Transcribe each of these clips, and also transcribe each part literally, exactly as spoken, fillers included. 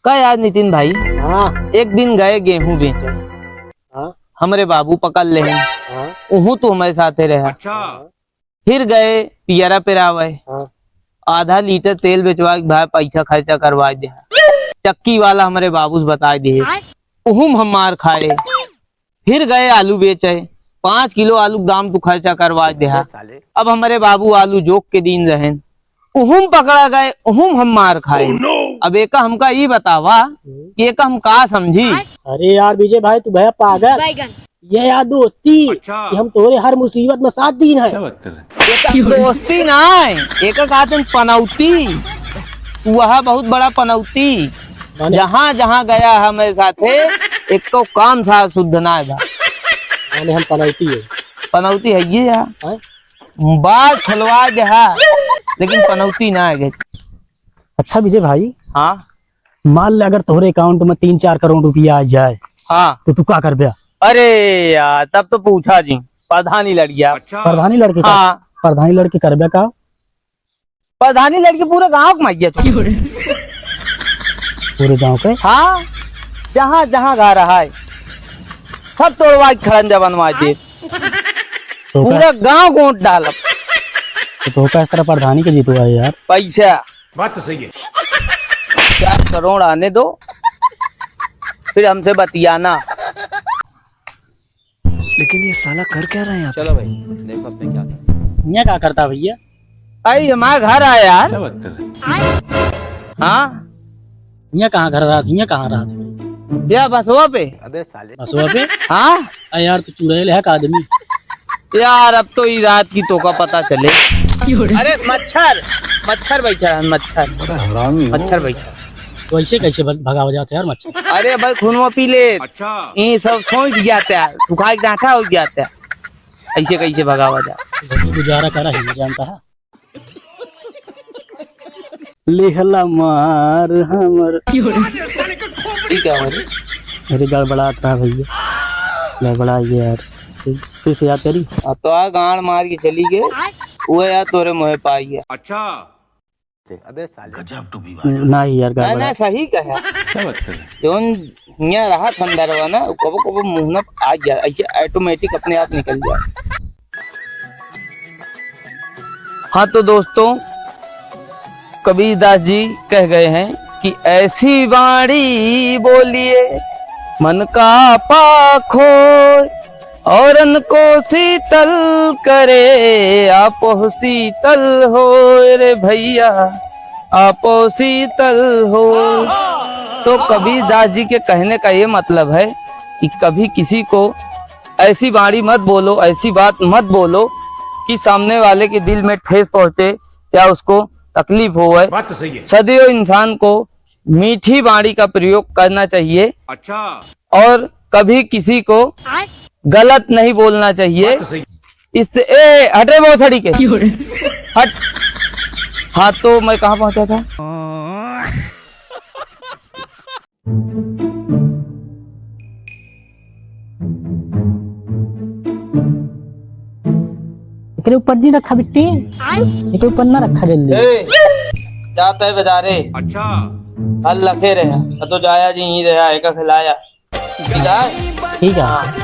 का यार नितिन भाई, हाँ। एक दिन गए गेहूं बेचे, हाँ। हमरे बाबू पकड़ ले हैं, हाँ। उहूं तू हमरे साथे रहा। अच्छा। हाँ। फिर गए पियरा पेरावे, हाँ। आधा लीटर तेल बेचवा के भाई पैसा खर्चा करवा दे, चक्की वाला हमरे बाबू से बताए दे, उहुम हम मार खाए। फिर गए आलू बेचे, पाँच किलो आलू के दाम तू खर्चा करवा दे। अबे साले। अब हमरे बाबू आलू जोक के दिन रहेन, उहुम पकड़ा गए, उहुम हम मार खाए। Oh no! अब एका हमका ई बतावा हम्म। कि एका हम का समझी? अरे यार विजय भाई, तू भया पागल। बैगन। ये यार दोस्ती अच्छा। कि हम तोरे हर मुसीबत में साथ दीन है। क्या बात कर रहे हैं? एका दोस्ती ना है, एका कहते हैं पनौती। तू वह बहुत बड़ा पनौती। माने? जहाँ जहाँ गया है मेरे साथे, एक तो काम सा शुद्ध ना है बा। माने हम पनौती है। पनौती है ये यार। हैं? बाल छलवा दे हा, लेकिन पनौती ना है। अच्छा विजय भाई। हाँ? मान ले अगर तोहरे account में तीन चार करोड़ रुपया आ जाए, हाँ। तो तू का करबे? अरे यार, तब तो पूछा जी, प्रधानी लड़ गया। अच्छा। प्रधानी लड़के का? हाँ। प्रधानी लड़के करबे का? प्रधानी लड़के पूरे गांव के मार गया। पूरे गांव के? हाँ, जहाँ जहाँ घर है, सब तोड़वा के खड़ंजा बनवा दे। तो का? पूरा गांव गोंट डालब। तो, तो का इस तरह प्रधानी के जीतवा है यार? पैसा। बात तो सही है। चार करोड़ आने दो, फिर हमसे बतियाना। लेकिन ये साला कर क्या रहा है यहाँ पे? चलो भाई, देखो अब मैं क्या करूँ। हियाँ का करता भैया? आई हमारा घर आया यार। क्या बात कर रहे हैं? हाँ? हियाँ कहाँ घर रहा? हियाँ कहाँ रहा? या बसवा पे। अबे साले। बसवा पे? हाँ? अरे यार, तू चुड़ैल है का आदमी? यार, अब तो ई रात की तोका पता चले। अरे मच्छर, मच्छर बैठा है, मच्छर। बड़ा हरामी हो। मच्छर बैठा। तो ऐसे कैसे भग-, भगावा जाता है यार मच्छर? अरे भाई, खूनवा पी ले। अच्छा। ये सब सोच जाता है, सुखा के डांठा हो जाता है। ऐसे कैसे भगावा जा? गुजारा करा ही नहीं जानता है। लेहला मार हमर। ठीक है भाई। अरे गड़बड़ात रहा भैया, गड़बड़ा गया यार। फिर से याद करी। अब तो आ गांड मार के चली गए, वो यार तोरे मुँह पाई है। अच्छा। अबे साले। गजब टूपी वाला। नहीं यार, ना, गड़बड़ा। ना, सही कहा। क्या बात कर रहे हैं? जौन हियाँ रहा था अंदरवा ना, कबो कबो मुँह ना आ गया, ऐसे automatic अपने आप निकल जाए। हाँ तो दोस्तों, कबीर दास जी कह गए हैं कि ऐसी वाणी बोलिए मन का पाख होय, औरन को शीतल करे, आपो शीतल होय रे भैया, आपो शीतल होय। तो कबीर दास जी के कहने का ये मतलब है कि कभी किसी को ऐसी वाणी मत बोलो, ऐसी बात मत बोलो कि सामने वाले के दिल में ठेस पहुंचे या उसको तकलीफ होवे। बात तो सही है। सदैव इंसान को मीठी वाणी का प्रयोग करना चाहिए। अच्छा। और कभी किसी को गलत नहीं बोलना चाहिए। बात तो सही। इससे, ए, हट रे भोसड़ी के। क्यों रे? हट। हाँ, तो मैं कहाँ पहुंचा था? एकरे ऊपर जी रखा बिट्टी, एकरे ऊपर ना रखा जल्दी। ए, जाता है बाजारे। अच्छा। हल लखे रहे, तो जाया जी ही रहा, एका खिलाया। ठीक है? ठीक है।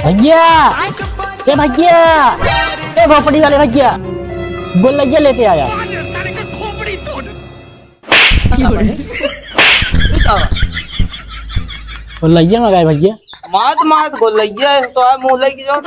भैया, ए भैया, ए भोपड़ी वाले भैया, गोलैया लेते आया। गोलैया मंगाए भैया। मात, मात, गोलैया है तो आ मुँह लगी जो।